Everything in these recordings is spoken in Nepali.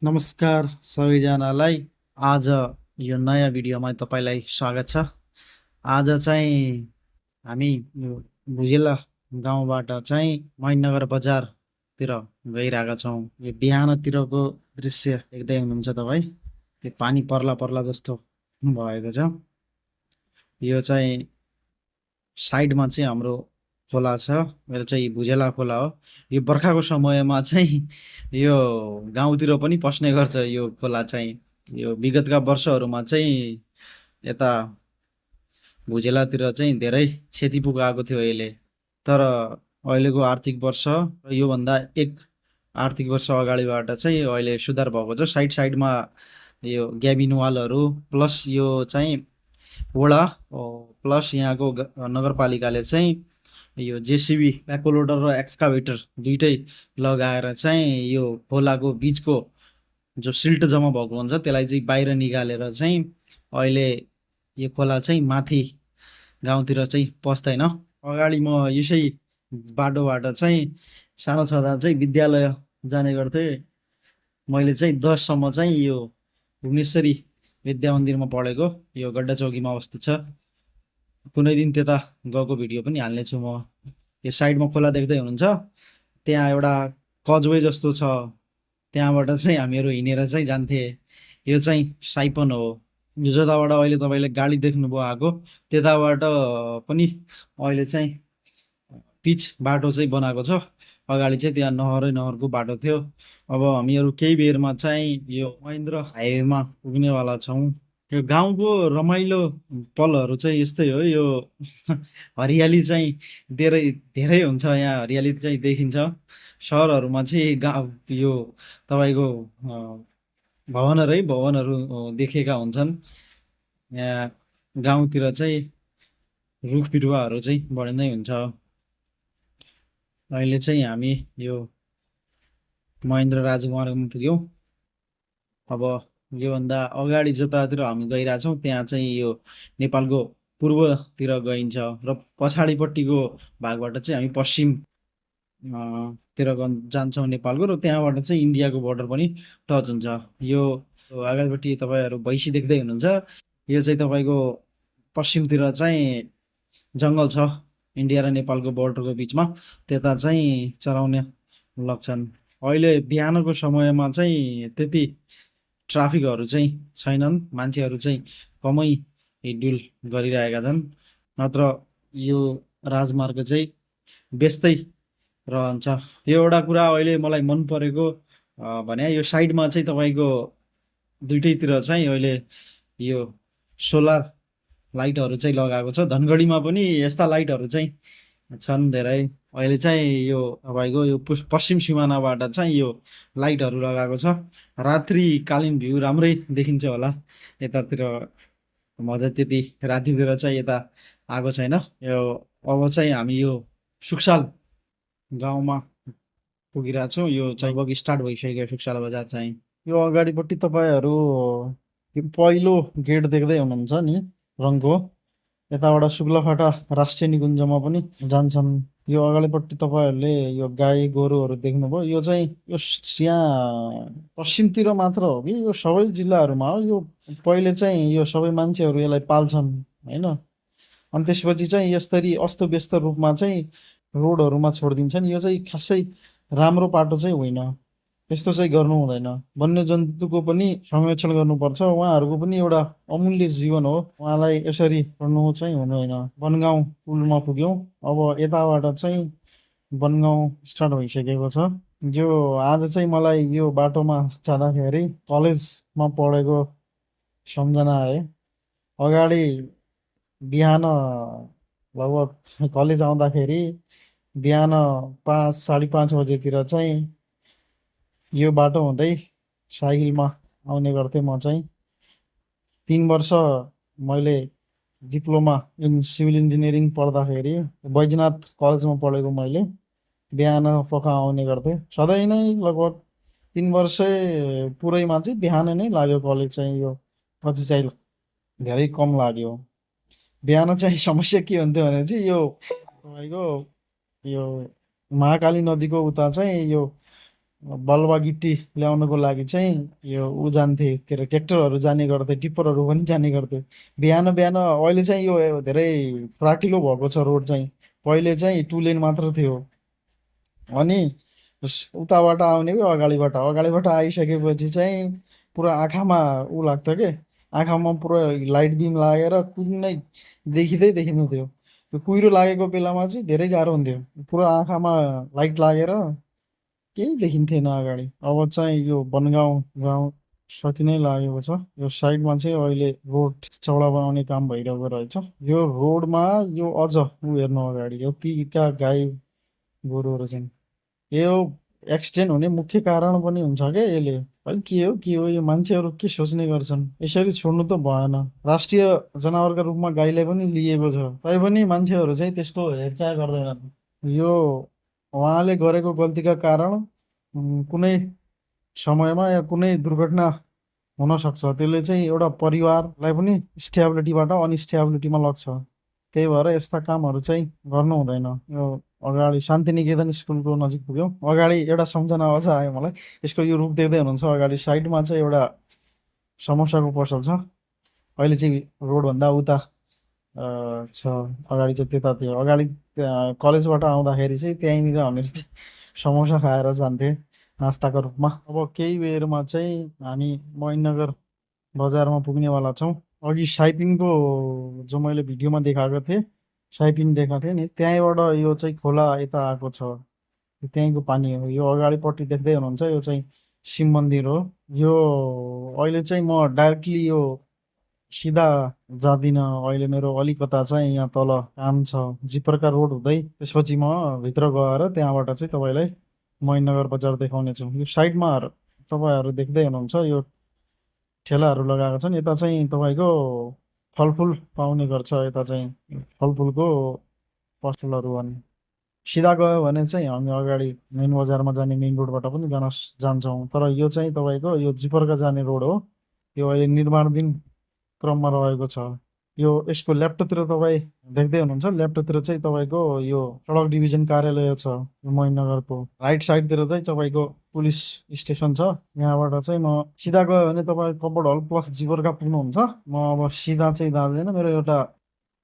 नमस्कार सबैजनालाई। आज यो नयाँ भिडियोमा तपाईँलाई स्वागत छ। आज चाहिँ हामी यो भुजेला गाउँबाट चाहिँ महेन्द्रनगर बजारतिर गइरहेका छौँ। यो बिहानतिरको दृश्य देख्दै हुनुहुन्छ तपाईँ। त्यो पानी पर्ला पर्ला जस्तो भएको छ। यो चाहिँ साइडमा चाहिँ हाम्रो खोला छ। मेरो चाहिँ भुजेला खोला हो। यो बर्खाको समयमा चाहिँ यो गाउँतिर पनि पस्ने गर्छ यो खोला चाहिँ। यो विगतका वर्षहरूमा चाहिँ यता भुजेलातिर चाहिँ धेरै क्षति पुगाएको थियो अहिले। तर अहिलेको आर्थिक वर्ष र योभन्दा एक आर्थिक वर्ष अगाडिबाट चाहिँ अहिले सुधार भएको छ। साइड साइडमा यो ग्याबिन वालहरू प्लस यो चाहिँ वडा प्लस यहाँको नगरपालिकाले चाहिँ यो जेसिबी ब्याकलोडर र एक्सकाभेटर दुइटै लगाएर चाहिँ यो खोलाको बिचको जो सिल्ट जम्मा भएको हुन्छ त्यसलाई चाहिँ बाहिर निकालेर चाहिँ अहिले यो खोला चाहिँ माथि गाउँतिर चाहिँ पस्दैन। अगाडि म यसै बाटोबाट चाहिँ सानो छँदा चाहिँ विद्यालय जाने गर्थेँ। मैले चाहिँ 10सम्म चाहिँ यो भुवनेश्वरी विद्या मन्दिरमा पढेको। यो गड्डा चौकीमा अवस्थित छ। कुनै दिन त्यता गएको भिडियो पनि हाल्नेछु म। यो साइडमा खोला देख्दै हुनुहुन्छ, त्यहाँ एउटा कजवे जस्तो छ। त्यहाँबाट चाहिँ हामीहरू हिँडेर चाहिँ जान्थे। यो चाहिँ साइपन हो। यो जताबाट अहिले तपाईँले गाडी देख्नुभयो आएको, त्यताबाट पनि अहिले चाहिँ पिच बाटो चाहिँ बनाएको छ। अगाडि चाहिँ त्यहाँ नहरको बाटो थियो। अब हामीहरू केही बेरमा चाहिँ यो महेन्द्र हाइवेमा पुग्नेवाला छौँ। यो गाउँको रमाइलो पलहरू चाहिँ यस्तै हो। यो हरियाली चाहिँ धेरै धेरै हुन्छ। यहाँ हरियाली चाहिँ देखिन्छ। सहरहरूमा चाहिँ गाउँ यो तपाईँको भवनहरू देखेका हुन्छन्। यहाँ गाउँतिर चाहिँ रुख बिरुवाहरू चाहिँ बढी नै हुन्छ। अहिले चाहिँ हामी यो महेन्द्र राजकुमारमा पुग्यौँ। अब योभन्दा अगाडि जतातिर हामी गइरहेछौँ त्यहाँ चाहिँ यो नेपालको पूर्वतिर गइन्छ र पछाडिपट्टिको भागबाट चाहिँ हामी पश्चिम तिर जान्छौँ नेपालको, र त्यहाँबाट चाहिँ इन्डियाको बोर्डर पनि टच हुन्छ। यो अगाडिपट्टि तपाईँहरू भैँसी देख्दै हुनुहुन्छ। यो चाहिँ तपाईँको पश्चिमतिर चाहिँ जङ्गल छ इन्डिया र नेपालको बोर्डरको बिचमा। त्यता चाहिँ चराउने लग्छन्। अहिले बिहानको समयमा चाहिँ त्यति ट्राफिकहरू चाहिँ छैनन्। मान्छेहरू चाहिँ कमै हिँडडुल गरिरहेका छन्। नत्र यो राजमार्ग चाहिँ व्यस्तै रहन्छ। यो एउटा कुरा अहिले मलाई मन परेको भने यो साइडमा चाहिँ तपाईँको दुइटैतिर चाहिँ अहिले यो सोलर लाइटहरू चाहिँ लगाएको छ। धनगढीमा पनि यस्ता लाइटहरू चाहिँ छन् धेरै। अहिले चाहिँ यो तपाईँको यो पश्चिम सिमानाबाट चाहिँ यो लाइटहरू लगाएको छ। रात्रिकालीन भ्यू राम्रै देखिन्छ होला यतातिर। म चाहिँ त्यति रातितिर चाहिँ यता आएको छैन। यो अब चाहिँ हामी यो सुक्साल गाउँमा पुगिरहेछौँ। यो चाहिँ अब स्टार्ट भइसक्यो सुक्साल बजार चाहिँ। यो अगाडिपट्टि तपाईँहरू यो पहिलो गेट देख्दै हुनुहुन्छ नि रङको। यताबाट शुक्लाफाटा राष्ट्रिय निकुञ्जमा पनि जान्छन्। यो अगाडिपट्टि तपाईँहरूले यो गाई गोरुहरू देख्नुभयो। यो चाहिँ यो यहाँ पश्चिमतिर मात्र हो कि यो सबै जिल्लाहरूमा हो। यो पहिले चाहिँ यो सबै मान्छेहरू यसलाई पाल्छन् होइन। अनि त्यसपछि चाहिँ यसरी अस्तव्यस्त रूपमा चाहिँ रोडहरूमा छोडिदिन्छन्। यो चाहिँ खासै राम्रो पाटो चाहिँ होइन। यस्तो चाहिँ गर्नु हुँदैन। वन्यजन्तुको पनि संरक्षण गर्नुपर्छ। उहाँहरूको पनि एउटा अमूल्य जीवन हो। उहाँलाई यसरी गर्नु चाहिँ हुँदैन। बनगाउँ पुलमा पुग्यौँ। अब यताबाट चाहिँ बनगाउँ स्टार्ट भइसकेको छ। यो आज चाहिँ मलाई यो बाटोमा जाँदाखेरि कलेजमा पढेको सम्झना आयो। अगाडि बिहान लगभग कलेज आउँदाखेरि बिहान 5 5:30 बजेतिर चाहिँ यो बाटो हुँदै साइकलमा आउने गर्थेँ म चाहिँ। 3 वर्ष मैले डिप्लोमा इन सिभिल इन्जिनियरिङ पढ्दाखेरि बैजनाथ कलेजमा पढेको मैले। बिहान पख आउने गर्थेँ सधैँ नै। लगभग 3 वर्ष पुरैमा चाहिँ बिहान नै लाग्यो कलेज चाहिँ। यो पछि चाहिँ धेरै कम लाग्यो। बिहान चाहिँ समस्या के हुन्थ्यो भने चाहिँ यो तपाईँको यो महाकाली नदीको उता चाहिँ यो बलुवा गिट्टी ल्याउनको लागि चाहिँ यो ऊ जान्थे के अरे ट्र्याक्टरहरू जाने गर्थे टिप्परहरू पनि जाने गर्थे बिहान बिहान। अहिले चाहिँ यो धेरै फ्राकिलो भएको छ रोड चाहिँ। पहिले चाहिँ 2 लेन मात्र थियो। अनि उताबाट आउने कि अगाडिबाट अगाडिबाट आइसकेपछि चाहिँ पुरा आँखामा ऊ लाग्थ्यो के। आँखामा पुरा लाइट बिम लागेर कुनै देखिँदै देखिन्थ्यो। त्यो कुहिरो लागेको बेलामा चाहिँ धेरै गाह्रो हुन्थ्यो। पुरा आँखामा लाइट लागेर केही देखिन्थेन अगाडि। अब चाहिँ यो बनगाउँ गाउँ सकिनै लागेको छ। यो साइडमा चाहिँ अहिले रोड चौडा बनाउने काम भइरहेको रहेछ। यो रोडमा यो अझ ऊ हेर्नु अगाडि यतिका गाई गोरुहरू छन्। यो एक्सिडेन्ट हुने मुख्य कारण पनि हुन्छ क्या यसले। खै के हो यो मान्छेहरू के सोच्ने गर्छन्। यसरी छोड्नु त भएन। राष्ट्रिय जनावरका रूपमा गाईलाई पनि लिएको छ तैपनि मान्छेहरू चाहिँ त्यसको हेरचाह गर्दैनन्। यो उहाँले गरेको गल्तीका कारण कुनै समयमा या कुनै दुर्घटना हुनसक्छ। त्यसले चाहिँ एउटा परिवारलाई पनि स्टेबिलिटीबाट अनस्टेबिलिटीमा लग्छ। त्यही भएर यस्ता कामहरू चाहिँ गर्नु हुँदैन। यो अगाडि शान्तिनिकेतन स्कुलको नजिक पुग्यौँ। अगाडि एउटा सम्झना अझ आयो मलाई। यसको यो रुख देख्दै हुनुहुन्छ अगाडि साइडमा चाहिँ एउटा समोसाको पसल छ। अहिले चाहिँ रोडभन्दा उता छ। अगाडि चाहिँ त्यता थियो। अगाडि कलेजबाट आउँदाखेरि चाहिँ त्यहीँनिर हामीहरू चाहिँ समोसा खाएर जान्थे नास्ताको रूपमा। अब केही बेरमा चाहिँ हामी महेन्द्रनगर बजारमा पुग्नेवाला छौँ। अघि साइपिङको जो मैले भिडियोमा देखाएको थिएँ साइपिङ देखाएको थिएँ नि त्यहीँबाट यो चाहिँ खोला यता आएको छ। त्यहीँको पानी हो। यो अगाडिपट्टि देख्दै हुनुहुन्छ यो चाहिँ शिव मन्दिर हो। यो अहिले चाहिँ म डाइरेक्टली यो सिधा जाँदिनँ। अहिले मेरो अलिकता चाहिँ यहाँ तल काम छ जिपरका रोड हुँदै त्यसपछि म भित्र गएर त्यहाँबाट चाहिँ तपाईँलाई महेन्द्रनगर बजार देखाउने छु। यो साइडमा तपाईँहरू देख्दै हुनुहुन्छ यो ठेलाहरू लगाएको छन्। यता चाहिँ तपाईँको फलफुल पाउने गर्छ। यता चाहिँ फलफुलको पसलहरू अनि सिधा गयो भने चाहिँ हामी अगाडि मेन बजारमा जाने मेन रोडबाट पनि जान्छौँ। तर यो चाहिँ तपाईँको यो जिपरका जाने रोड हो। यो अहिले निर्माणाधीन क्रममा रहेको छ। यो यसको लेफ्टतिर तपाईँ देख्दै हुनुहुन्छ। लेफ्टतिर चाहिँ तपाईँको यो सडक डिभिजन कार्यालय छ महेन्द्रनगरको। राइट साइडतिर चाहिँ तपाईँको पुलिस स्टेसन छ। यहाँबाट चाहिँ म सिधा गयो भने तपाईँ कपड हल प्लस जिपरका पुग्नुहुन्छ। म अब सिधा चाहिँ जाँदैन, मेरो एउटा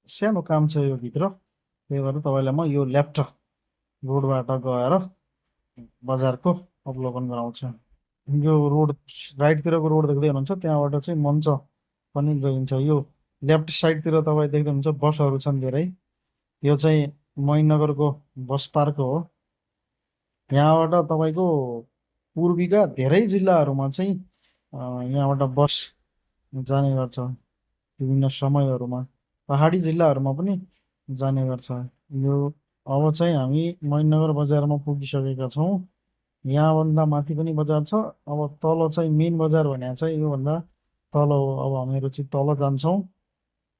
सानो काम छ यो भित्र। त्यही भएर तपाईँलाई म यो लेफ्ट रोडबाट गएर बजारको अवलोकन गराउँछु। यो रोड राइटतिरको रोड देख्दै हुनुहुन्छ त्यहाँबाट चाहिँ मञ्च पनि गइन्छ। यो लेफ्ट साइडतिर तपाईँ देख्दै हुनुहुन्छ बसहरू छन् धेरै। यो चाहिँ महेन्द्रनगरको बस पार्क हो। यहाँबाट तपाईँको पूर्वीका धेरै जिल्लाहरूमा चाहिँ यहाँबाट बस जाने गर्छ विभिन्न समयहरूमा। पहाडी जिल्लाहरूमा पनि जाने गर्छ यो। अब चाहिँ हामी महेन्द्रनगर बजारमा पुगिसकेका छौँ। यहाँभन्दा माथि पनि बजार छ। अब तल चाहिँ मेन बजार भने चाहिँ योभन्दा तल हो। अब हामीहरू चाहिँ तल जान्छौँ।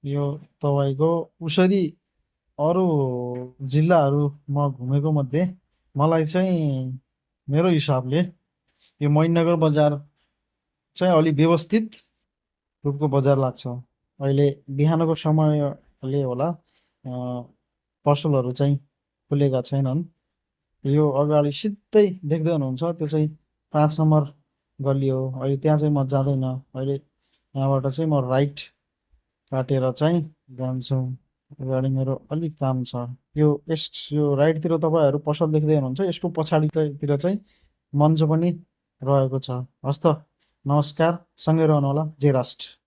यो तपाईँको उसरी अरू जिल्लाहरू म घुमेको मध्ये मलाई चाहिँ मेरो हिसाबले यो महेन्द्रनगर बजार चाहिँ अलि व्यवस्थित रूपको बजार लाग्छ। अहिले बिहानको समयले होला पसलहरू चाहिँ खुलेका छैनन्। यो अगाडि सिधै देख्दै हुनुहुन्छ त्यो चाहिँ 5 नम्बर गल्ली हो। अहिले त्यहाँ चाहिँ म जाँदैन। अहिले यहाँबाट चाहिँ म राइट काटेर चाहिँ जान्छु। अगाडि मेरो अलिक काम छ। यो राइटतिर तपाईँहरू पसल देख्दै हुनुहुन्छ। यसको पछाडितिर चाहिँ मञ्च पनि रहेको छ। हस्त नमस्कार, सँगै रहनुहोला। जय राष्ट्र।